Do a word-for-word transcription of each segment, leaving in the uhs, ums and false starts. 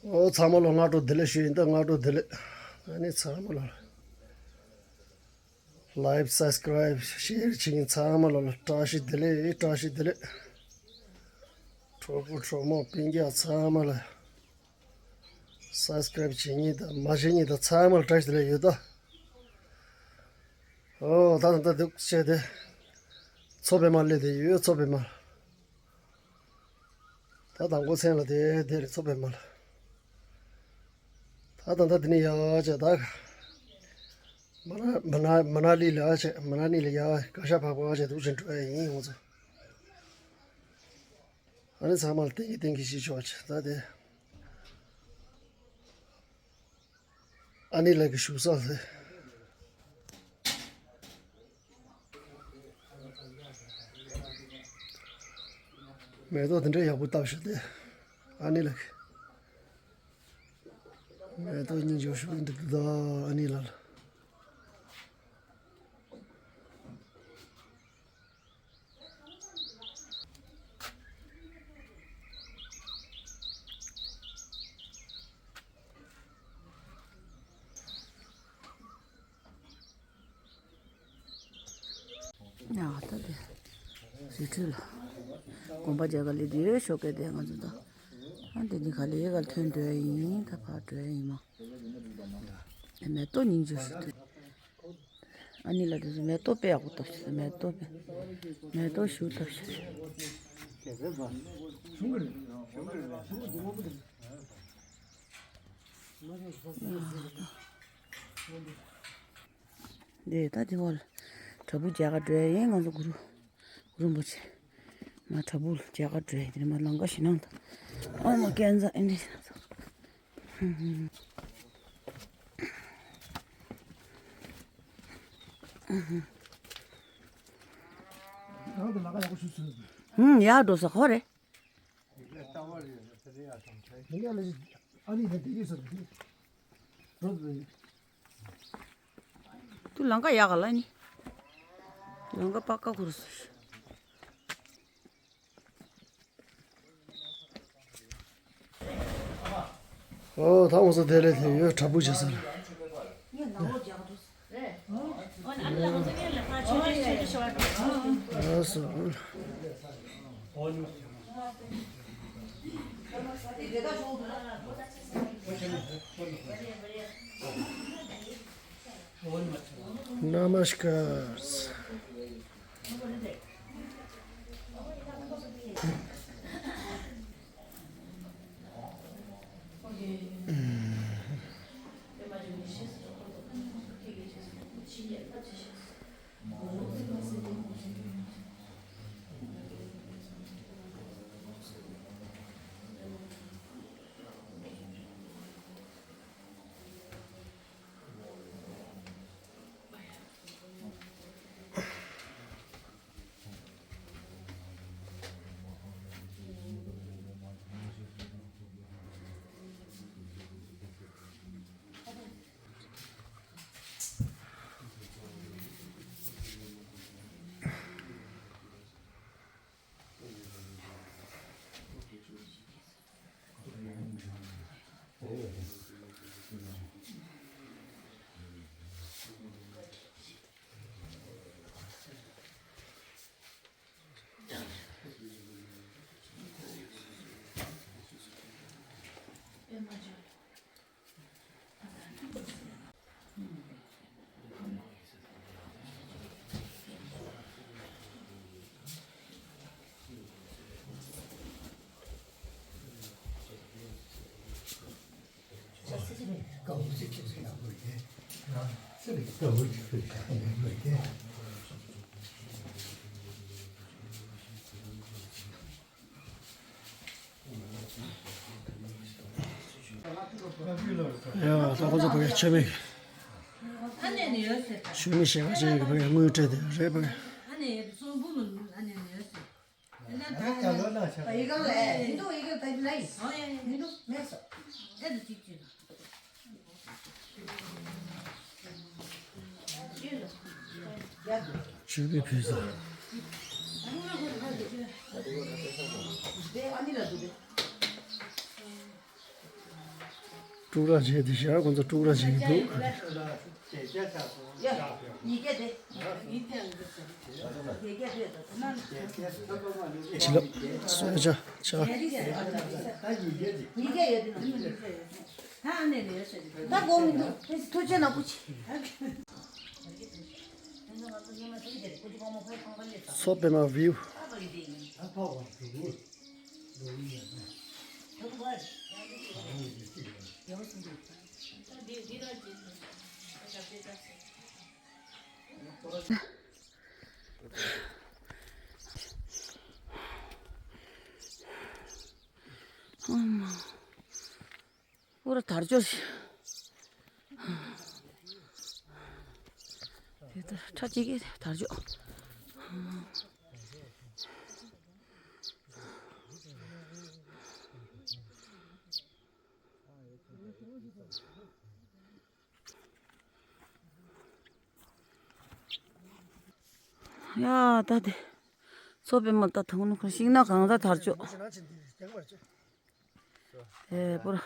ཨོ་ཚང་མ་ལ་སྔ་དྲོ་བདེ་ལེགས་ཞུ་ཡིན། ད་སྔ་དྲོ་བདེ་ལེགས། ཨ་ནི་ཚང་མ་ལ་ལའིབ་སབ་སི་ཀ་རའིབ་ཤེར་བྱེད་མཁན་ཚང་མ་ལ་བཀྲ་ཤིས་བདེ་ལེགས། བཀྲ་ཤིས་བདེ་ལེགས། གྲོགས་པོ་གྲོགས་མོ་སྤུན་ཀྱག་ཚང་མ་ལ་སབ་སི་ཀ་རའིབ་བྱེད་མཁན་དང་མ་བྱེད་མཁན་དང་ཚང་མ་ལ་བཀྲ་ཤིས་བདེ་ལེགས་ཡོད་ད། ཨོ་ད་ད་ད་འདུག་བྱས་ཏེ་མཚོ་པདྨ་སླེབས་བསྡད་ཡོད། མཚོ་པདྨ། ད་དང་པོ་མཚན་ལ་དེ་དེ་རེད། མཚོ་པདྨ་ལ། ད་ད་ད་དེ་ནས་ཡར་བྱས་ད་མ་ན་མ་ན་མ་ན་ལི་ལ་བྱས། མ་ན་ལི་ལ་ཡར་གར་ཞ་བག་ཕེབས་བྱས་འདུག་བྱས་འགྲོ་ཡ་ཡིན་ང་ཚོ། ཨ་ནི་ཚང་མ་ལ་བསྟན་གྱི་བསྟན་གྱི་ཞིག་ཆོག་བྱས་ད་དེ། ཨ་ནི་ལགས་ཀྱི་བཞུགས་ས་རེད། མེ་ཏོག་དེ་འདྲ་ཡག་པོ་བཏབ་ཤག་སྟེ། ཨ་ནི་ལགས་ཀྱི་མེ་ཏོག་སྙིང་རྗེ་པོ་ཞིག་འདུག་ད། ཨ་ནི་ལགས་ལ། ཡ་ད་དེ་རི་ཁྲོད་ལ་དགོན་པ་མཇལ་ག་སླེབས་དུས་ཡོད་ཤོག་གི་དེ་ང་ཚོ་ད། ཨ་དེ་ནི་ག་ལེ་ག་ལ་ཐོན་འགྲོ་ཡ་ཡིན། ད་ཕར་འགྲོ་ཡ་ཡིན་མ། མེ་ཏོག་སྙིང་རྗེ་ཞིག་འདུག་ཨ་ནི་ལགས་དེ་ཚོ་མེ་ཏོག་དཔེ་ཡག་པོ་བཏབ་ཤག་མེ་ཏོག་དཔེ། མེ་ཏོག་ཞིག་བཏབ་ཤག་འདི་ད་དེ་བ་ལ་བྲག་ཕུག་མཇལ་ག་འགྲོ་ཡ་ཡིན། ང་ཚོ་གུ་རུ་གུ་རུ་རིན་པོ་ཆེ་མ་བྲག་ཕུག་ལ་མཇལ་ག་འགྲོ་ཡ་ཡིན། དེ་ནས་མ་ལམ་ཁ་ཞེད་སྣང་དང་ཨ་མ་སྐས་འཛེག་ཨེ་འདྲ་ཞེད་སྣང་ཚ། ཡག་འགྲོ་ས་ཁོ་རེད། ཏུ་ལམ་ཁ་ཡག་ག་ལ་ནི། ལམ་ཁ་པ་ཀ་ཁུར་སོ། ཨོ་ད་འོང་ས་དེ་ལས་དེ་ཡོད་བྲག་ཕུག་བྱེད་ས་རེད། ཨ་སོ། नमस्कार। ཡ་ད་ཁོ་ཚོ་བོད་ཡ་ཆོས་མེད་ཆོས་མེད་ཞེ་ག་ཅན་གྱི་བོད་ཡ་དངུལ་སྤྲད་དེ་རེད་བོད་ཡ། ཆོས་པའི་ཕུལ་ས། དཀྲུག་ར་བྱས་ཏེ་ཞར་ཁོང་ཚོ་དཀྲུག་ར་བྱེད་ཀྱི་འདུག་ཕྱི་ལོགས་སོ་ཡ་ཆ་ཆ། མཚོ་པདྨ་བིའུ། ཨོ་མ། པུ་ར་དར་ལྕོག་ཞིག་དེ་ལྟར་ཁྲ་གཅིག་གི་དར་ལྕོག་ཡ་ད་དེ། མཚོ་པདྨ་ད་དུང་ནི་ཁོ་ཤིང་ནགས་གངས་ར་དར་ལྕོག་ཨེ་པུ་ར།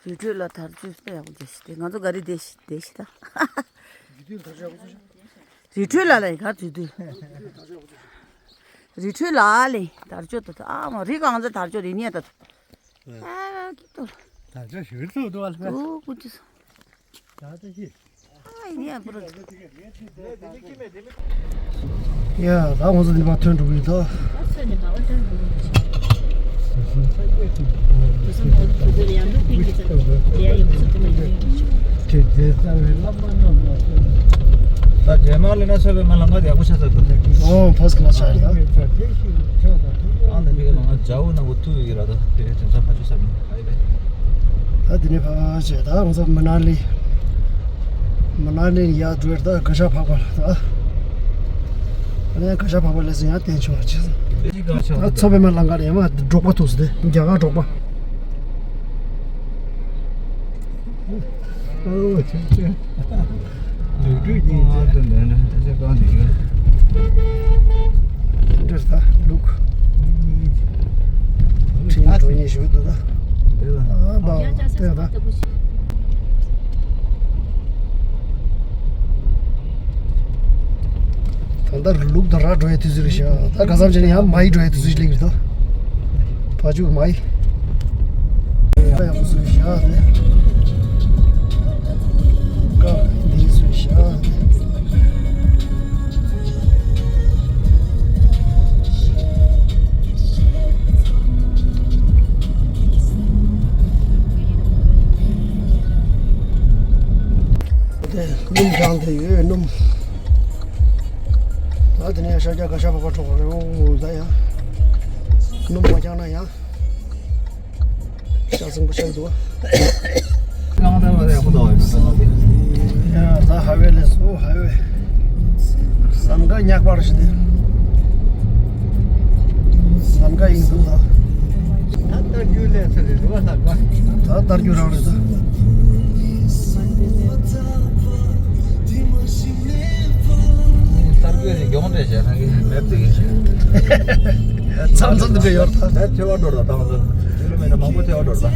རི་ཁྲོད་ལ་དར་ལྕོག་དཔེ་ཡག་པོ་རྒྱག་ཤི་དེ་ང་ཚོ་ག་རེ་བསྡད་ཤི་བསྡད་ཤི་ད། རི་ཁྲོད་ལ་ལ་ཡི་ག་དུས་དུས། རི་ཁྲོད་ལ་ལས་དར་ལྕོག་ད་ཨ་མ་རི་གངས་ར་དར་ལྕོག་རི་ཉེ་ད། ཨ་ཀི་ཏོ། དར་ལྕོག་ཞུ་ཐུབ་འདུག་ཨ་ལ། ཨོ་ཀུ་ཅི་སོ། ད་ལྟ་ཞིག་ཨ་ཡིན་ཡ་པུ་ར། ཡ་ད་ང་ཚོ་འདི་པར་ཐོན་འགྲོ་གི་ཡོད་ད། ད་རྗེས་མ་ལ་ན་ཆོས་པའི་མ་ལ་ང་ཡག་པོ་ཆགས་ཚར་འདུག་ཨོ་ཕོ་སི་ཀི་ལ་ཆགས་ཡོད་ད། ཨ་ནི་འདི་ག་ང་ཇའུ་ནང་གོ་ཐུག་ཡོད་ར་ད་དེ་དེ་ཚོ་ཕ་ཆུ་ས་མི་ཨ་ཡི་བས། ད་འདི་ནས་ཕ་ཆེ་ད་ང་ཚོ་མ་ན་ལི། མ་ན་ལི་ཡར་འགྲོ་ཡར་ད་ག་ཤ་ཕག་པ་ལ་ད། ཨ་ནི་ག་ཤ་ཕག་པ་ལས་ཟིན་ཡར་བསྟན་ཆོག་ཆེ། ད་མཚོ་པདྨ་གླིང་ག་ལ་ཡར་མར་འབྲོག་པ་ཐུག་སོང་སྟེ་རྒྱ་གར་འབྲོག་པ། ཨོ་ཆེ་ཆེ། ལུག་ཁྲུས་ཀྱི་ཨ་ཏོ་ནན་ཏན་ཏན་ཅེ་གང་དེ་ཡོད། འདྲེར་ད་ལུག་ཁྲིན་འགྲོ་ཉེ་ཞུ་འདུག་ད། དེ་ལ་ཨ་བ་དེ་ད། ད་ལྟ་ལུག་དང་ར་འགྲོ་ཡའི་དུས་ཚོད་རེད་ཤག་ད་ག་ཙམ་བྱས་ན་ཡང་མ་ཡི་འགྲོ་ཡའི་དུས་ཚོད་ཅིག་སླེབས་ཀྱི་རེད་ད། ཕ་ཇུ་མ་ཡི། ཡག་པོ་བཟོས་ཤག་ཟེར། ཀ་འདི་བཟོས་ཤག་ཟེར། དེ་སྣུམ་སྦྱངས་ཏེ་ཡོད་སྣུམ། ད་དེ་ནས་ཤར་རྒྱག་ག་ཤ་བ་བ་འགྲོ་ག་རེ་འོ་ད་ཡང་སྣུམ་མ་སྦྱངས་ན་ཡང་། ཤ་ཚང་པོ་ཤ་འདུག་བ། རྐང་ཐང་ལ་ཡག་པོ་འདུག་བ། ཡ་ད་ཧ་ཝེ་ལས་སོ་ཧ་ཝེ། ཟམ་ཁ་ཉག་པར་ཞིག་དེ། ཟམ་ཁ་ཡིན་འདུག་ད། ད་ལྟ་རྒྱུ་ལས་ཚ་རེད་འདུག་བ་ལྷག་པ། ད་ལྟ་རྒྱུ་རང་རེད་ད། ལྟར་གོས་ནི་མགྱོགས་འདྲ་བྱས་ན་གི་མེབ་དེ་གི། མཚམས་མཚམས་དེ་འདྲ་ཡོད་ད། མེབ་ཐེ་བ་འགྲོ་ད་དང་ཚོ་ཀི་ལོ་མི་ཊར་མང་པོ་ཐེ་བ་འགྲོ་ད།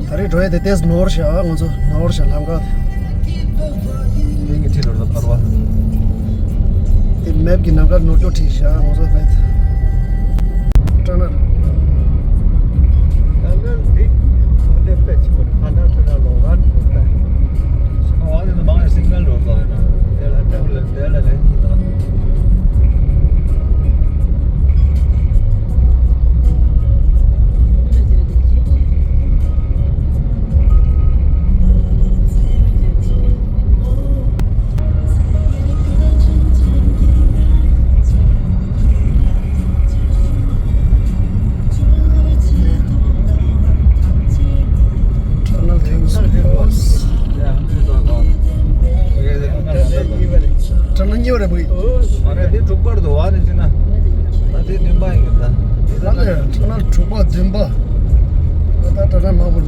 ད་རེས་འགྲོ་ཡ་དེ་ཏེས་ནོར་ཤག་ང་ཚོ་ནོར་ཤག་ལམ་ཁ་དེ། དེང་གི་ཁྲིད་འགྲོ་ད་ཕར་བ། དེ་མེབ་ཀྱི་ནམ་མཁར་ནོར་སྐྱོ་ཁྲིད་ཤག་ང་ཚོ་བེད། ཊ་ནལ། ཊ་ནལ་འདི་ཁོ་འདི་དཔེ་ཆེན་པོ་རེད། ཕ་ན་ཐུ་ན་ལོ་ང་ཐུ་ན། ཨོ་ཨ་ནི་མང་ཡ་སིག་ནལ་རོ་ཏོ་ཡིན་ན། དེ་ལ་ཊ་ནལ་དེ་ལ་ལེན་གྱི་དང་། ཊ་ནལ་གཉིས་པ་རེད་པ། ཨ་རེ་དེ་དྲུག་པར་འདུག་བ་དེ་ཅི་ན། ད་དེ་བདུན་པ་ཡིན་གྱི་ད། ལ་ལ་ཊ་ནལ་དྲུག་པ་བདུན་པ། ད་ཊ་ནལ་མང་པོ་ན།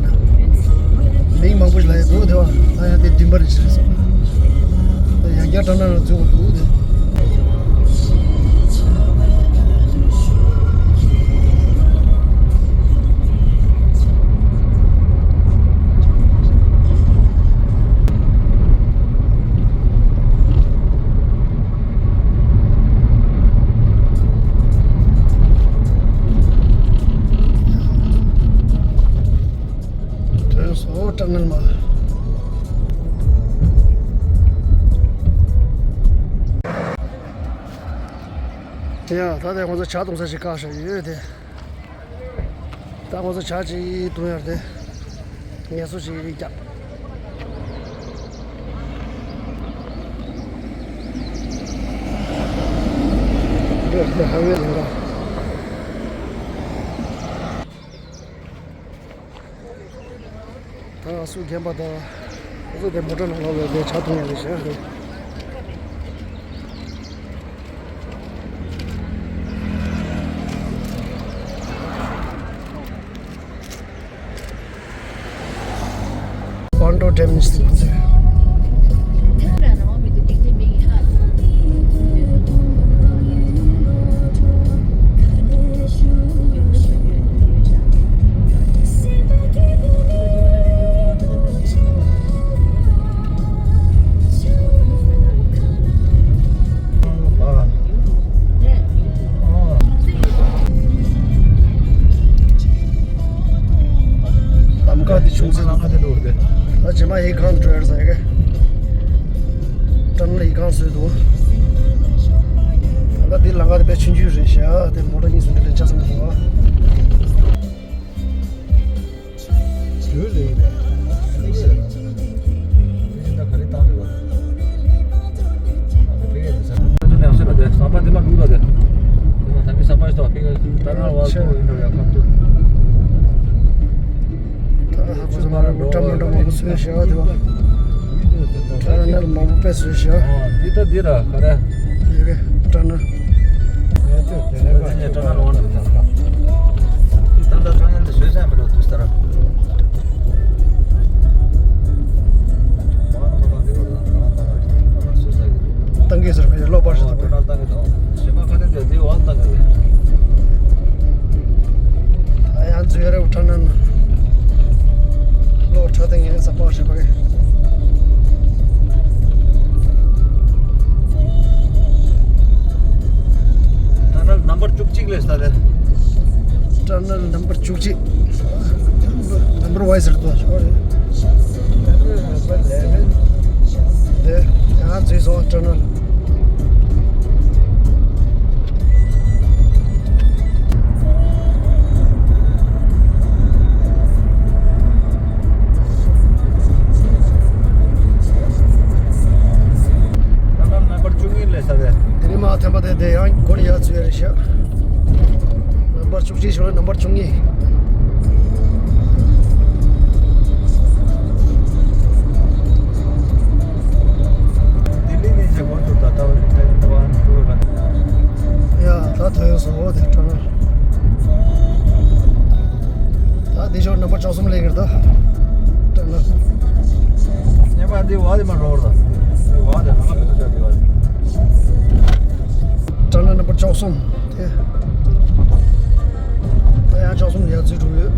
མིང་མང་པོ་ཞིག་ལ་ཡོད་འདུག་དེ་བ་ད་ཡང་དེ་བདུན་པ་རེད་ཟེར་སོང་། ད་ཡང་བསྐྱར་ཊ་ནལ་ལ་འཛུལ་བ་འདུག་དེ། ནལ་མ། ཡ་ད་ལྟ་ང་ཚོ་ཇ་འཐུང་ས་ཞིག་བཀག་བཞག་ཡོད་དེ། ད་ང་ཚོ་ཇ་ཅིག་འཐུང་ཡར་དེ། ངལ་གསོ་ཅིག་རྒྱག་འདི་ཧའི་ཝེ་ལ་འགྲོ། ད་སུ་རྒན་པ་དང་ང་ཚོ་དེ་མོ་ཊ་ནང་ལོགས་ལ་དེ་ཇ་འཐུང་ཡ་རེད་ཤག Kondo Dam is the གཏམ་ཁ་དེ་བྱུང་ཚེ་ལམ་ཁ་དེ་འགྲོ་རེད། ད་རྗེས་མ་ཧི་ཁང་འགྲོ་ཡར་ཟེར་གི། ཀྲན་ལ་ཧི་ཁང་བཟོས་འདུག་ད་ལྟ་འདི་ལམ་ཁ་དེ་དཔེ་ཆུང་ཆུང་རེད་ཤག་དེ་མོ་ཊ་གཉིས་སུ་འདི་ལ་ཆ་ཚང་འདུག་བ། དུས་ལས་ཡིན་པས། ད་ག་རེ་བཏང་འདུག་བ། ཨ་ནི་ཕ་གིར་ཟམ་པ་འདི་མ་འདུག་ད་དེ། དེ་མ་ད་མི་ཟམ་པ་ཞིག་ཏོ་ཕ་གིར་ཏར་ནལ་བ་ཚོ་ཡིན་འགྲོ་ཡ་ཁག་ཏུ། ད་ཧ་གོ་སོང་། ང་རང་འགྲོ་འདྲ་མི་འདྲ་མང་པོ་བཟོས་ཤག་དེ་བ། ཏར་ནལ་མང་པོ་དཔེ་བཟོས་ཤག་ཨོ་འདི་ད་འདི་ར་ག་རེ། ཡོད་གི་ཏར་ནལ། ཡོད་ཀྱི་དེ་ནས་ཀ་ཏར་ནལ་བ་འདུག་ད་ད་ད་ཏར་ནལ་འདི་བཟོས་ས་མི་འགྲོ་དུས་ལྟར། བཏང་གི་ཟེར་ཁ་ཡ་ལོག་པར་ཞིག་དང་པོ། བཏང་གི་དང་ཞེ་མ་ཁ་ཏན་དེ་དེ་བ་བཏང་གི་ཨ་ཡང་འཛུལ་རེ་བ་ཁྲ་ནན་ལོག་ཁྲ་ཏན་ཡིན་ས་པར་ཞིག་པ་གི། ད་ནམ་བར་བཅུ་གཅིག་ལས་ས་དེ། ཊ་ནལ་ནམ་བར་བཅུ་གཅིག་ནམ་བར་ཝའི་ཟེར་དུ་ཞོར་རེད། དེ་ཡང་འཛུལ་སོང་ཊ་ནལ། ཊ་ནལ་ནམ་བར་བཅུ་གཉིས་ལས་ས་རེད། དེ་ནས་མ་ཐོན་པ་དེ་དེ་ཡང་སྒོ་ནས་ཡར་ཚུད་ཡ་རེད་ཤག་ནམ་བར་བཅུ་གཅིག་ཞོར་ནམ་བར་བཅུ་གཉིས། ལྡི་ལི་ནས་བྱེད་སྒོ་ཚུར་ད་ལྟ་བ་ནི་ཐའི་ཝན་ཊུར་ལ། ཡ་ད་ཐོན་སོང་འོ་དེ་ཊ་ནལ། ད་འདི་ཞོར་ནམ་བར་བཅུ་གསུམ་ལས་ཀྱི་རེད་ད། ཊ་ནལ། སྙེ་མ་འདི་བ་དེ་མ་རོ་ར། འདི་བ་དེ་ལ་ང་ཕེབས་ཏུ་བྱ་འདི་བ་དེ། ཊ་ནལ་ནམ་བར་བཅུ་གསུམ་དེ། ད་ཡང་བཅུ་གསུམ་ཡར་འཛུལ་འགྲོ་ཡོད།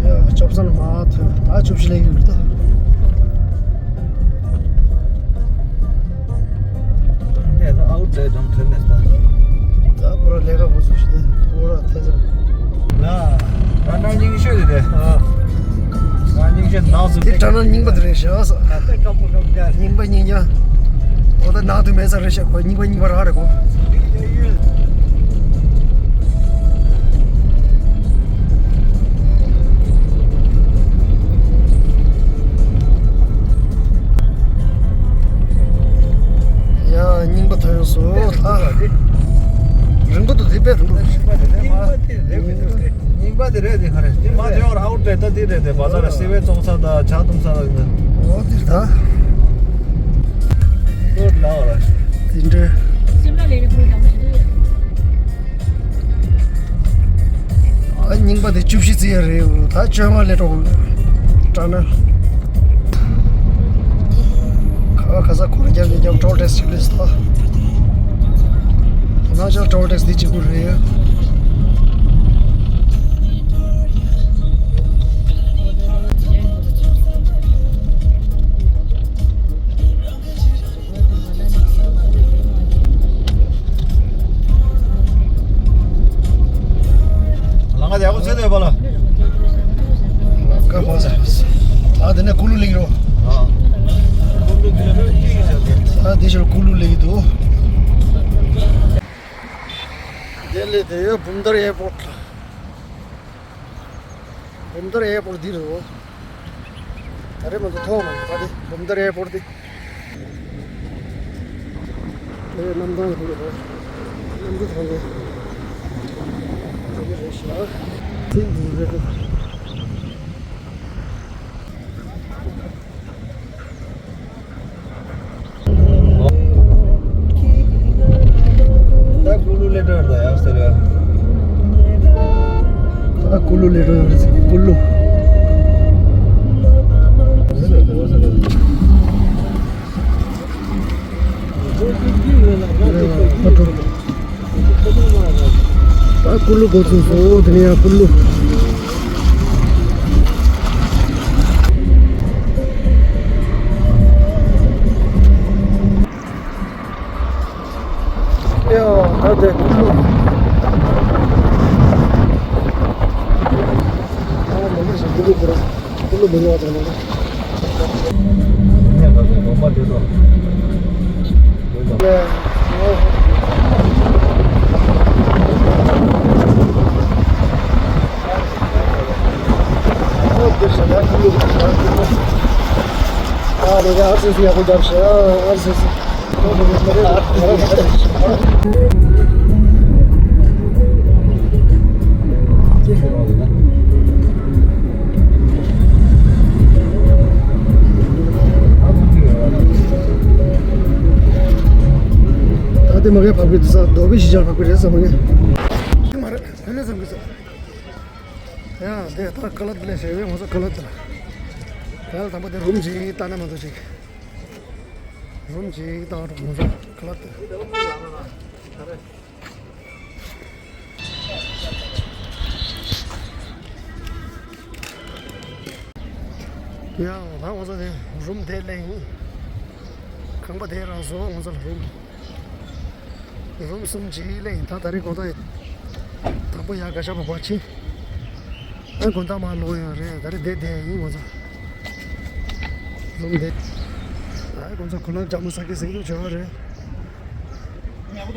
ཡ་ཅོབ་སན་མ་ཐོན་ད་བཅུ་བཞི་ལས་ཡོད་ད། དེ་ད་ཨའུ་ཊ་ལེ་ཊི་འགྲམ་ཐོན་མེད་ད། ད་པུ་ར་ལས་ཀ་པོ་ཚུགས་ཤི་ད་པུ་ར་ཐེ་ཚོམ། ལ། ད་ནང་རྙིང་ཤོས་དེ་རེད། ཨ། ད་རྙིང་ཤོས་ནང་སུ། དེ་ཊ་ནལ་རྙིང་པ་དེ་རེད་ཤག་ས། ད་ལྟ་སྐམ་པོ་སྐམ་རྒྱ། རྙིང་པ་རྙིང་རྒྱ། འོ་ད་ནང་དུ་མེད་ས་རེད་ཤག་ཁོ་རྙིང་པ་རྙིང་པ་རང་རེད་ཁོ། ཡ་རྙིང་པ་ཐོན་སོང་ད། རིང་པོ་འདུག་དེ་དཔེ་རིང་པོ་འདུག་རྙིང་པ་དེ་རེད་མི་འདུག་དེ། རྙིང་པ་དེ་རེད་དེ་ག་རེ། དེ་མ་དེ་ཡོང་ར་ཨའུ་ཊ་ལེ་ཊི་ད་དེ་རེད་དེ། བ་ཟ་ར་སི་ཝེ་བཙོང་ས་ད་ཇ་འཐུང་ས་ད་ཡིན་ན། འོ་དེ་ད། ལོ་ལ་བ་ར། དེ་འདྲ། སིམ་ལ་ལས་རིང་པོ་དང་ཞིག་ཨ་རྙིང་པ་དེ་བཅུ་བཞི་རྩི་ཡ་རེད། ད་བཅོ་ལྔ་སླེབས་འགྲོ་ཊ་ནལ། ཁ་ཁ་ས་ཁོར་རྒྱབ་ནས་རྒྱབ་ཊོལ་ཊེག་སི་ཅིག་སླེབས་སོང་། ད་ནང་ཆ་ཊོལ་ཊེག་སི་འདི་གཅིག་པུ་རེད། ཨ་དེ་ནས་ཀུ་ལུ་གླིང་རོ། ཨ་དེ་ཕྱིར་ཀུ་ལུ་གླིང་འདུག། དེ་ལས་དེ་ཡོད་བུམ་ཐང་ཨེར་པོར་ཊི། བུམ་ཐང་ཨེར་པོར་ཊི་འདི་རེད་བ། ད་རེས་མ་གཏོགས་མཐོང་མ་མྱོང་། ད་དེ་བུམ་ཐང་ཨེར་པོར་ཊི་འདི། དེ་གནམ་ཐང་ལ་འགྲོ་དགོས། གནམ་གྲུ་ཐང་ལ་འགྲོ་གི་རེད་ཤག། ཐིན་འདི་རེད་འགྲོ། ད་ཀུ་ལུ་སླེབས་འགྲོ་ད་ཡག་ཟེར་ཡ། ད་ཀུ་ལུ་སླེབས་འགྲོ་ཡོད་རེད་ཟེར། ཀུ་ལུ། ད་ཀུ་ལུ་འགོ་ཚུགས་སོང་། དེ་ནས་ཡང་ཀུ་ལུ། ཡ། ད་དེ་ཀུ་ལུ། ཨ་མ་མ་ཞིག་ཀུ་ལུ་ཁོ་རང་། ཀུ་ལུ་མི་ཉོ་བ་དང་ནང་། ད་དེ་མ་གི་ཕབ་གི་འདུག་ས། རྡོ་སྦིས་གཞིས་ཆགས་ཕབ་གི་རེད་ས་མ་གི། མ་རེད། ཕེ་ལེ་ཙམ་གི་ས། ཡ་དེ་ད་ཀ་ལད་ལས་ཞེས་པའི་ང་ཚོ་ཀ་ལད་དེ། ད་ལ་དང་པོ་དེ་རུམ་ཅིག་བལྟ་ན་མ་གཏོགས་ཅིག། རུམ་ཅིག་བལྟ་འགྲོ་ང་ཚོ་ཀ་ལད་དེ། ཡ་ད་ང་ཚོ་དེ་རུམ་དེ་ལེན། ཁང་པ་དེ་རག་སོང་ང་ཚོ་ལ་རུམ། རུམ་གསུམ་ཅིག་ལེན། ད་ད་རེས་དགོང་དག་དང་པོ་ཡར་ག་ཤ་བ་བ་ཕྱིན། ཨ་དགོང་དག་མར་ལོག་ཡོད་རེད། ད་རེས་བསྡད་བསྡད་ཡིན་ང་ཚོ། རུམ་བསྡད། ཨ་ཁོང་ཚོ་གོ་ལ་ལྕགས་མོ་ས་ཀི་ཟིག་ཏུ་བྱོས་པ་རེད། ཨ་ཡ།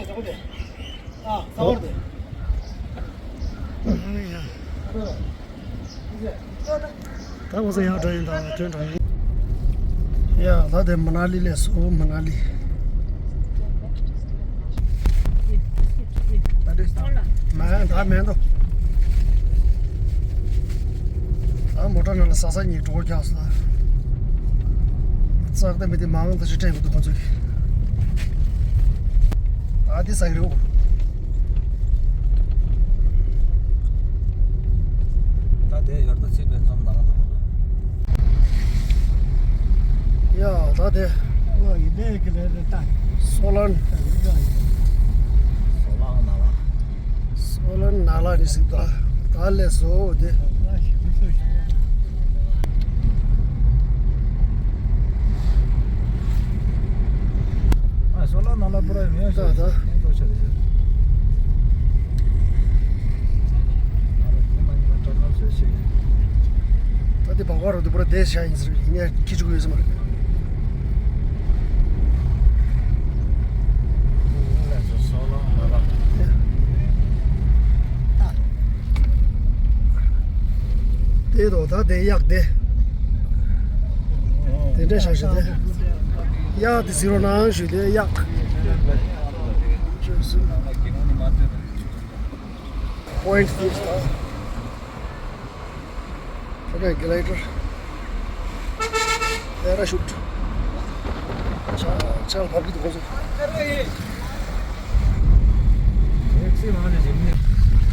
ད་ང་ཚོ་ཡར་འགྲོ་ཡིན། ད་ཐོན་འགྲོ་ཡིན། ཡ་ད་དེ་མ་ན་ལི་སླེབས་སོང་། མ་ན་ལི། མ་ད་མེད་འདུག། ད་མོ་ཊ་ནང་ལ་ཟ་ས་གཉིས་གྲོགས་རྒྱག་སོང་། ཙག་ད་མི་དེ་མང་ད་ཅི་སྤྲད་དགོས་འདུག་ཁོ་ཚོས། ཨ་དེ་ཟ་གི་རེད། ད་དེ་ཡོད་ད་ཚིག་པའི་མཚམས་ནང་དུ། ཡ་ད་དེ། ཨོ་ཡི་དེ་གི་ལས་རེད་ད། སོ་ལན། སོ་ལན་ན་ལ། སོ་ལན་ན་ལ་ནི་ཟིག་ད། ད་ལས་སོ་དེ། ཨ་སོ་ལ་ནང་ལ་པུ་ར་ཡོད་ཤག་ད་ད། ཡང་འགྲོ་ཆ་རེད། ཨ་ར་དེ་མ་ཉི་མ་ཏྲ་ནལ་བཟོས་ཤིག། ད་དེ་བག་བག་རོ་དེ་པུ་ར་དེ་ཤ་ཡིན་ཟེར་ཡིན་ངས་ཁྱི་ཆུ་ཡོད་ཟེར་མ་རེད། ལ་སོ་སོ་ལ་ང་ལ། དེ་དོ་ད་དེ་གཡག་དེ། དེ་འདྲ་བྱ་ཞིག་དེ། གཡག་དེ་ཟེར་རོ་ནང་ཞུ་དེ་གཡག། པོ་ཡིན་ཊི་དེ་ད། ཕ་གི་གི་ལའི་ཌར། པེ་ར་ཤུཊ། ཆ་ཆ་ལ་ཕབ་ཀྱི་འདུག་ཁོ་ཚོ།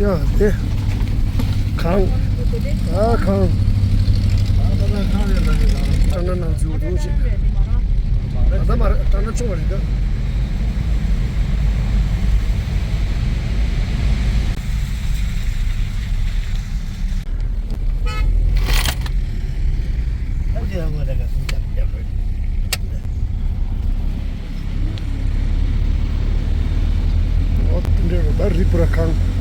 ཡ་དེ། གངས། ཨ་གངས། ཏྲ་ན་ནང་འཛུལ་འདུག་ཅིག། ད་ལྟ་མ་རེད། ཏྲ་ན་ཆུང་བ་རེད་ད། ཨོ་དེ་འདྲ་རེད་ད། རི་པུ་ར་ཁང་།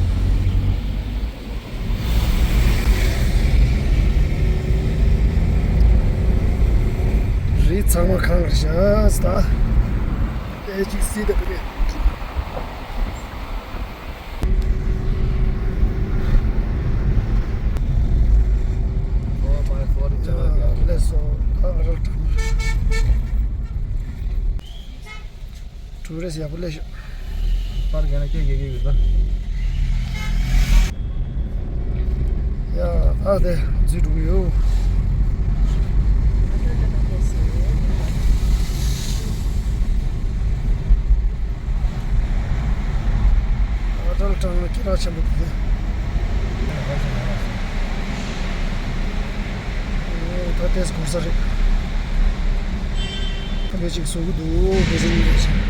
ཚང་མ་གང་རེད་ཤག་ད། ཨེ་ཅིག་སི་ད་བི་རེད། ལས་སོ་ད་ང་རང་དྲང་། ཊུ་རི་སི་ཡག་པོ་སླེབས་ཤག་པར་རྒྱག་ན་སྐད་རྒྱག་གི་ཡོད་ད། ཡ་ཨ་དེ་འཛུལ་འགྲོ་གི་ཡོད། ཨ་ཏྲལ་ཀྲང་ལ་སྐད་གྲགས་ཆེན་པོ་དེ། ད་ལྟས་གོ་ས་རེད། ཁ་ལོ་ཅིག་བཟོ་གི་འདུག་དེ་བཞིན་ལས་བྱེད།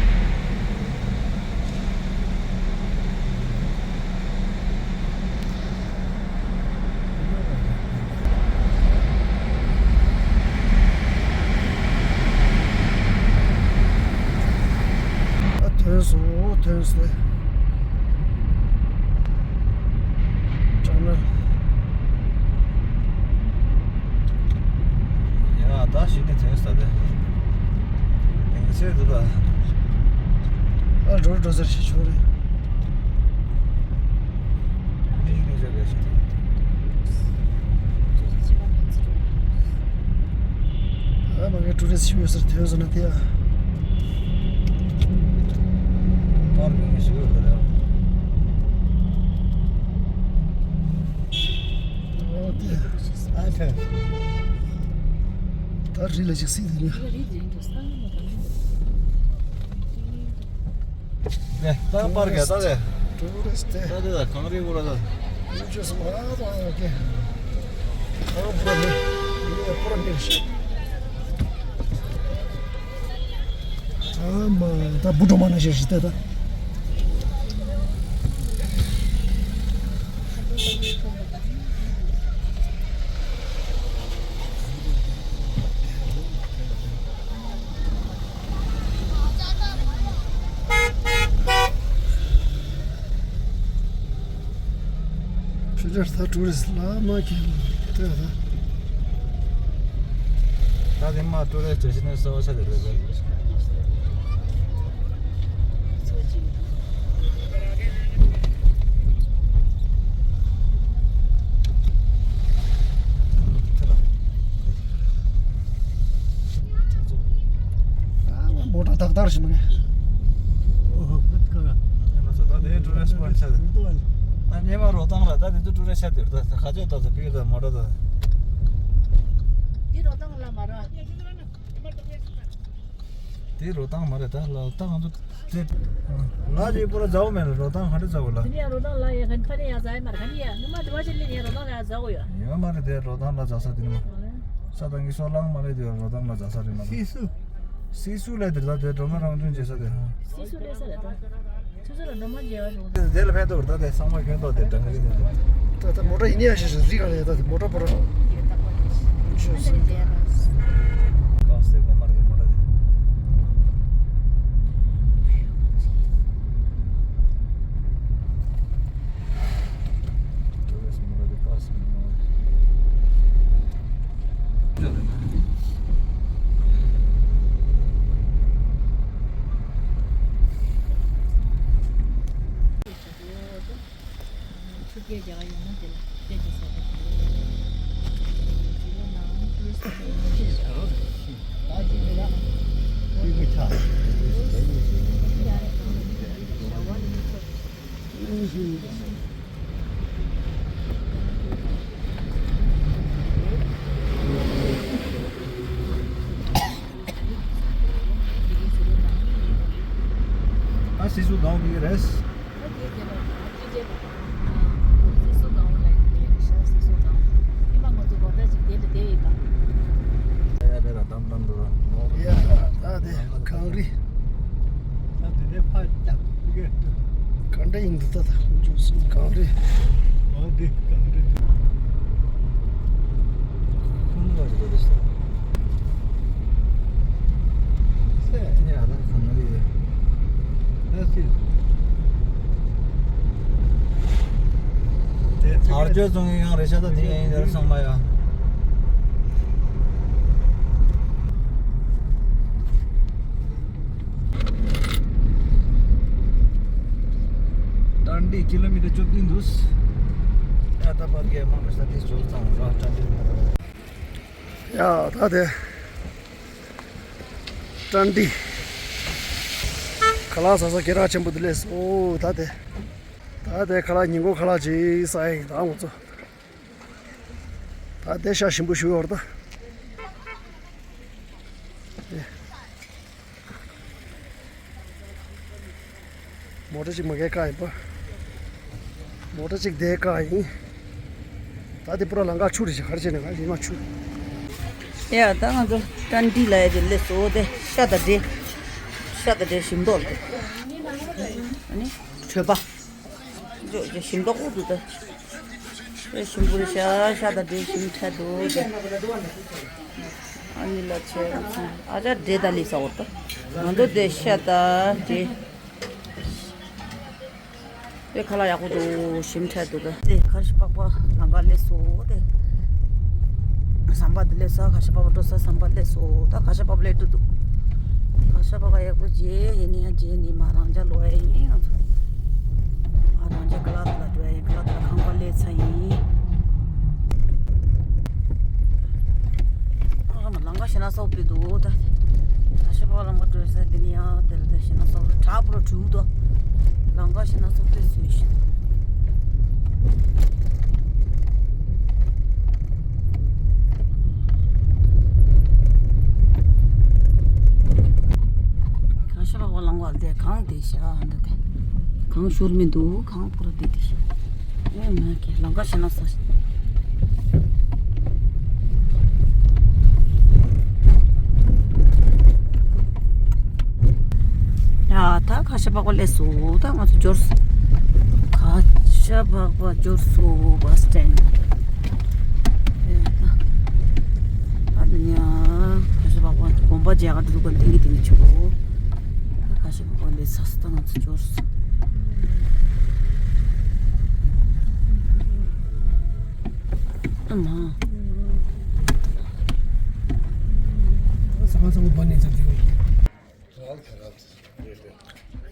ཨ་ཐོན་སོང་། ཐོན་སོང་། ཅང་ན། ཡ་ད་ཞིག་ནས་ཐོན་ས་རེད། དེང་ཚེ་འདུག་ད། ཨ་འགྲོ་འགྲོ་ཟེར་ཞིག་ཆོག་རེད། ཨ་མ་གི་ཊུ་རི་སི་ཞིག་ཡོད་སར་ཐོན་སོང་ན་དེ་ཡ། པར་གི་ཞིག་ཡོད་ལ། ཨོ་དེ། ཨ་ཐེ། ད་རི་ལ་ཅིག་སྲིད་དེ་ནི། ནས་ད་པར་ག་ད་ལས། ཊུ་རི་སི་ཊི། ད་དེ་ད་གངས་རི་སྐོར་ད། ཡུལ་ཆོས་སུ་མ་ད་ཡོད་ཀྱི། ཨ་པུ་ར་མི། ཡུལ་པུ་ར་མི་ཤི། ཨ་མ་ད་བུ་གྲོ་མ་ན་ཤེས་ཤི་ད་ད། ཕྱི་རྒྱལ་ད་ཊུ་རི་སི་ལ་མ་ཁེལ་ལྟོས་ད། ད་དེ་མ་ཊུ་རི་སི་ཊི་ནས་གསར་བ་ཆ་དེ་རེད་པས། ཨ་མོ་ཊ་ཏག་ཏག་ཞིག་མ་རེད། ཨོ་ཧོ་ཧུད་ཁ་ར། ད་དེ་ཊུ་རི་སི་པོ་ཆ་དེ། ད་ཉེ་མ་རོ་ཐང་ལ་ད་དེ་ཚོ་ཊུ་རི་སི་ཆ་དེ་ད་ཁ་ཆོད་ད་ཚོ་ཕི་ད་མོ་ཊ་ད། འདི་རོ་ཐང་ལ་མ་ར། དེ་རོ་ཐང་མ་རེད་ད་ལ་ད་ང་ཚོ་དེ། ང་དེ་པོ་ར་ཛའོ་མེད་ལ་རོ་ཐང་ཧ་དེ་ཛའོ་ལ། དེ་ནས་རོ་ཐང་ལ་ཡ་ཁན་ཕ་ནས་ཡ་ཛའི་མ་ར་ཁན་ཡ་ནུ་མ་དེ་བ་ཅན་ལས་ནས་རོ་ཐང་ལ་ཡ་ཛའོ་ཡ། ཡོད་མ་རེད་དེ་རོ་ཐང་ལ་ཛ་ས་དེ་ནི་མ། ས་དང་གི་སོ་ལང་མ་རེད་དེ་རོ་ཐང་ལ་ཛ་ས་རེད་མ། སི་སུ། སི་སུ་ལས་དེ་ད་དེ་གྲོ་མ་རང་བྱུང་བྱེད་ས་དེ་ཧ། སི་སུ་ལས་ས་ལ་ད། ཆུ་ཚོད་ལ་ནོར་མ་མཇལ་བ་རུང་། དེ་ལ་ཕན་ཐོགས་ད་དེ་ཚང་མ་ཁྱོད་ཐོག་དེ་དྲང་གི་རེད། ད་ད་མོ་ཊ་ཡིན་ཡ་ཞེས་ཞེས་རིག་ག་ལ་ཡ་ད་དེ་མོ་ཊ་པོ་ར། ཆུ་སུ། ཀ་སེ་གོ་མར་གི་མོ་ཊ་དེ། ཀ་སེ་མོ་ཊ། ཆུ་རྐྱལ་རྒྱག་ཡོང་ན་དེ་ལ་སྐད་ཆ་ཟེར་བ་དེ། ཨ་སི་སུ་གང་གི་རེད། ཨ་དེ་དེ་ལ་ཨ་དེ་དེ་ལ་སི་སུ་གང་ལ་ཡིན་ཤ་སི་སུ་གང་ཉི་མ་ང་ཚོ་གོ་ད་ཅིག་དེ་ལ་དེ་ཡིན་པ། ཡ་ཡ་དེ་ལ་དམ་དམ་དུ་ར། ཡ་ད་དེ་གངས་རི། ད་དེ་ནས་ཕ་ལྟ་གི་ག་འདྲ་ཡིན་འདུག་ད་ད་ཁོང་ཚོ་སུ་གངས་རི། ཨ་དེ་གངས་རི་འདུག་ཁོང་ལ་རེ་རེ་ས། དར་ལྕོག་བཙོང་མཁན་ཡང་རེད་ཤག་ད་དེ་ཡང་ཡིན་ཟེར་སོང་མ་ཡ། ཀི་ལོ་མི་ཊར་བཅུ་བདུན་འདུག་ཡ་ད་བར་གྱི་དམངས་ཀྱི་ས་དེ་བཟོ་ཚང་ར་ཏྲ་འདི། ཡ་ད་དེ་ཏྲ་འདི། ཁ་ལག་ཟ་ས་སྐད་གྲགས་ཆེན་པོ་འདི་ལས་སོ་ད་དེ། ད་དེ་ཁ་ལག་ཉིན་གུང་ཁ་ལག་ཅིག་ཟ་ཡིན་ད་ང་ཚོ། ད་དེ་ཤ་ཞིམ་པོ་ཞུ་བར་ད། མོ་ཊ་ཅིག་མ་གས་ཀ་ཡིན་པ། མོ་ཊ་ཅིག་དེ་ཀ་ཡིན། ད་དེ་པུ་ར་ལང་ཀ་ཆུ་རེད་ཅིག་ག་རེ་བྱས་ནས་ང་ཡིན་མ་ཆུ། ཡ་ད་ང་ཚོ་ཏན་ཏི་ལ་ཡ་ཅིག་སླེབས་སོ་དེ་ཤ་དང་འབྲས། ཤ་དང་འབྲས་ཞིམ་མདོག་ལ་དེ། ཨ་ནི་གྲོད་པ། འཇོག་ཅིག་ཞིམ་མདོག་འོ་འདུག་ད། དཔེ་ཞིམ་པོ་རེད་ཤག་ཤ་དང་འབྲས་ཞིམ་ཐལ་འདུག་ཟེར། ཨ་ནི་ལ་ཆེ་རུ་སོང་ཨ་ཅག་འབྲས་དང་ལི་ས་འོར་ཏོ། ང་ཚོ་དེ་ཤ་དང་འབྲས། དཔེ་ཁ་ལག་ཡག་པོ་འདུག་ཞིམ་ཐལ་འདུག་ད། དེ་ཁ་ཤ་པགས་པ་ལང་ཀ་སླེབས་སོ་དེ། ཟམ་པ་འདི་སླེབས་ས་ཁ་ཤ་པགས་པ་འགྲོ་ས་ཟམ་པ་སླེབས་སོ་ད་ཁ་ཤ་པགས་པ་སླེབས་འགྲོ་འདུག་ཁ་ཤ་པགས་པ་ཡག་པོ་རྗེས་ཡིན་ནི་ཡང་རྗེས་ནི་མ་རང་ཅག་ལོ་ཡ་ཡིན་ང་ཚོ། ཨ་རང་ཅག་ཀ་ལ་ད་ལ་འགྲོ་ཡ་ཡིན་ཀ་ལ་ད་ལ་ཁང་པ་ལས་ཚ་ཡིན། ཨ་མ་ལང་ཀ་ཤི་ན་སོགས་པའི་འདུག་ད། ད་ཤི་པ་ལང་ཀ་འགྲོ་ས་འདི་ནི་ཡང་དེར་ད་ཤི་ན་སོགས་པའི་དྲག་པོ་རུ་བྲུག་ཏོ། ལང་ཀ་ཤི་ན་སོགས་པའི་སུས་ཤི། གང་ཤ་བག་བ་ལང་བ་དེ་གང་དེ་ཤ་འདི་དེ། གང་ཤོར་མི་འདུག་གང་པོ་ར་དེ་དེ་ཤ། ཨེ་མ་གི་ལང་ཀ་ཤ་ན་ས་ཤ། ཡ་ད་ཁ་ཤ་བག་བ་སླེབས་སོ་ད་ང་ཚོ་འབྱོར་སོ། ཁ་ཤ་བག་བ་འབྱོར་སོ་བ་སི་སི་ཊེན་ཌི། ཨ་ནི་ཡ་ཁ་ཤ་བག་བ་གོམ་པ་རྒྱག་ག་འགྲོ་ག་ཏིང་གི་ཏིང་གི་ཆུ་གོ། ཁ་ཤ་བག་བ་ལས་ཚ་སོ་ད་ང་ཚོ་འབྱོར་སོ། ཨ་མ།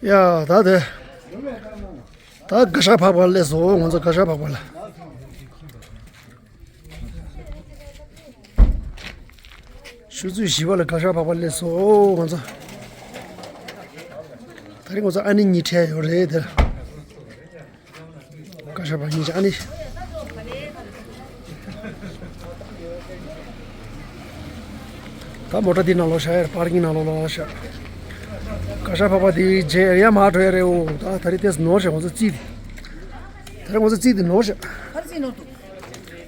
ཡ་ད་དེ། ད་ག་ཤ་བག་བ་སླེབས་སོ་ང་ཚོ་ག་ཤ་བག་བ་ལ། ཆུ་ཚོད་བཞི་པ་ལ་ག་ཤ་བག་བ་སླེབས་སོ་ང་ཚོ། ད་རིང་ང་ཚོ་ཨ་ནི་གཉིས་འཕྲད་ཡོད་རེད་དེར། ཀ་ཤ་པ་གཉིས་ཆ་ཨ་ནི། ད་མོ་ཊ་འདི་ནང་ལོགས་ཤ་ཡར་པར་ཀིང་ནང་ལོགས་ལོགས་ཤ། ཀ་ཤ་པ་པ་འདི་རྗེས་ཡར་མར་འགྲོ་ཡ་རེད་འོ། ད་ད་རེས་ཏེས་ནོར་ཤ་ང་ཚོ་རྩིས་འདི། ད་རེས་ང་ཚོ་རྩིས་འདི་ནོར་ཤ། ག་རེ་རྩིས་ནོར་འདུག་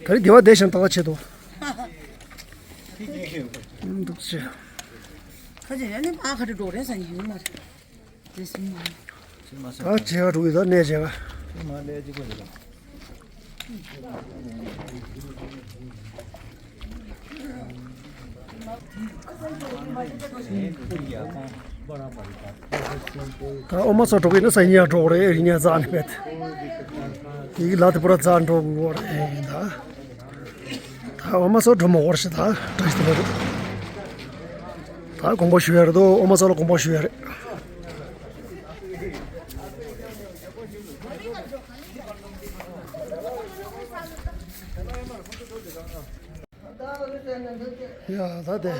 ད་རེས་སྡེ་བ་བསྡད་ཤ་ཏག་ཏག་བྱེད་དོ། འདུག་ཤ། ཁ་ཅིག་ཡ་ནི་ཕ་ཁ་ཏུ་འགྲོ་རེད་ཟ་ནི་ཡོད་མ་རེད། དེ་སིང་མ་རེད། ད་བྱེད་ག་འགྲོ་གི་ད་གནས་བྱེད་ག་ད་མ་ལས་ཅི་གོ་ཡོད། ད་ཨོ་མ་སོ་འགྲོ་གི་ན་ས་ཉིན་ཡང་འགྲོ་གི་རེད། རི་ཉག་རྩ་ནས་བེད། ཡིག་ལ་དེ་པུ་ར་རྩ་འགྲོ་གི་རེད་ད། ད་ཨོ་མ་སོ་འགྲོ་མ་འོར་ཤི་ད་བཀྲ་ཤིས་བདེ་ལེགས། ད་དགོངས་པ་ཞུ་ཡ་རེད་དོ། ཨོ་མ་སོ་ལ་དགོངས་པ་ཞུ་ཡ་རེད། ཡ་ད་དེ།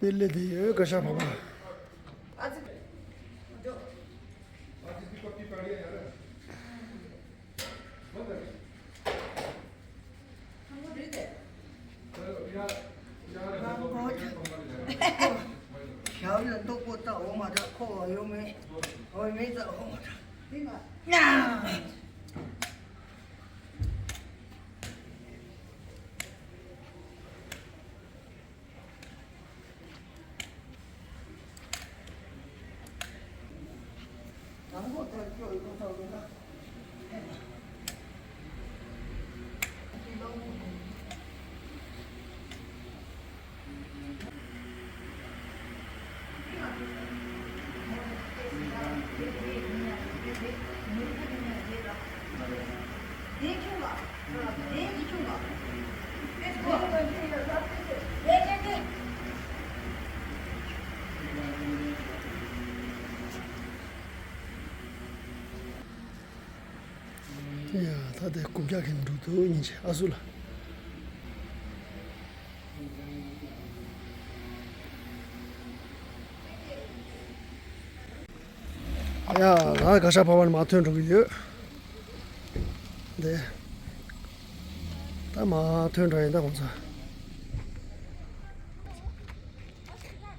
དེ་ལས་དེ་ཡོད་ག་ཤ་བག་བ། ཞའོ་ལི་མདོག་པོ་ལྟ་འོ་མ་འདྲ་ཁོ་བ་ཡོད་མེད། འོ་མེད་ལྟ་འོ་མ་འདྲ། ཡ། འདི་རྐུབ་བཀྱག་གི་འགྲོ་འདུག་ཉིན་ཅིག་ཨ་སུ་ལ། ཡ་ལ་ག་ཤ་བ་བ་ནི་མ་ཐོན་འགྲོ་གི་ཡོད། འདི་ད་མ་ཐོན་འགྲོ་ཡིན་ད་ཁོང་ཚོ།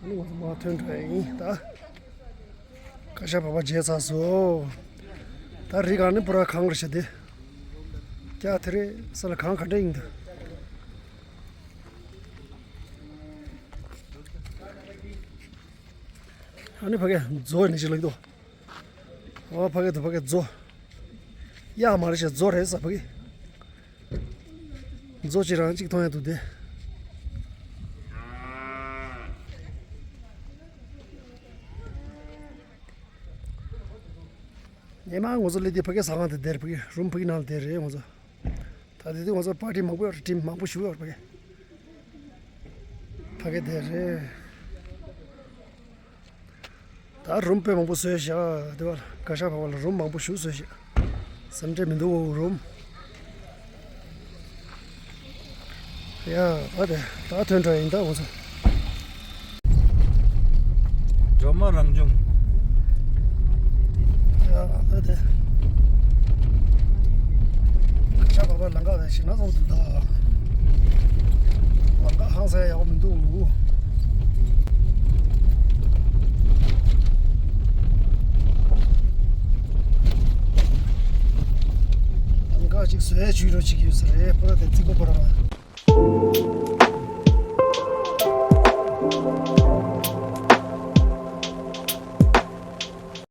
ཨ་ནི་ང་ཚོ་མ་ཐོན་འགྲོ་ཡིན་ད། ཀ་ཤ་བ་བ་བརྗེད་ཚར་སོང་། ད་རི་ག་ནི་པུ་ར་གངས་རེད་ཤག་དེ། ཀྱ་དེ་རེད་ས་ལ་གངས་ག་འདྲ་ཡིན་འདུག་ཨ་ནི་ཕ་གི་མཛོ་ནི་ཅི་ལགས་འདུག་ཨོ་ཕ་གི་འདུག་ཕ་གི་མཛོ། གཡག་མ་རེད་ཤག་མཛོ་རེད་ས་ཕ་གི། མཛོ་གཅིག་རང་གཅིག་མཐོང་ཡ་འདུག་དེ། ཉི་མ་ང་ཚོ་སླེབས་དུས་ཕ་གི་ཟ་ཁང་དེ་དེར་ཕ་གི་རུམ་ཕ་གི་ནང་དེ་རེད་ང་ཚོ། ད་དེ་དུས་ང་ཚོ་པར་ཊི་མང་པོ་ཡོད་རེད། ཊིམ་མང་པོ་ཞིག་ཡོད་རེད་ཕ་གི། ཕ་གི་དེ་རེད། ད་རུམ་དཔེ་མང་པོ་བཟོས་ཤག་དེ་བ་ལ་ག་ཤ་བ་བ་ལ་རུམ་མང་པོ་ཞིག་བཟོས་ཤག་སེམས་ཁྲལ་མི་འདུག་རུམ། ཡ་ད་དེ་ད་ཐོན་འགྲོ་ཡིན་ད་ང་ཚོ། སྒྲོལ་མ་རང་བྱུང་། ཡ་ད་དེ་ག་ཤ་བ་བ་ལམ་ཁ་ཞེ་ན་བཟང་འདུག་ད། ལམ་ཁ་ཧང་སང་ཡག་པོ་མི་འདུག་ལམ་ཁ་ཅིག་བཟོས་བཅུག་རོགས་བྱེད་ཀྱི་ཡོད་ས་རེད། པུ་ར་དེ་རྩིག་པ་པུ་ར།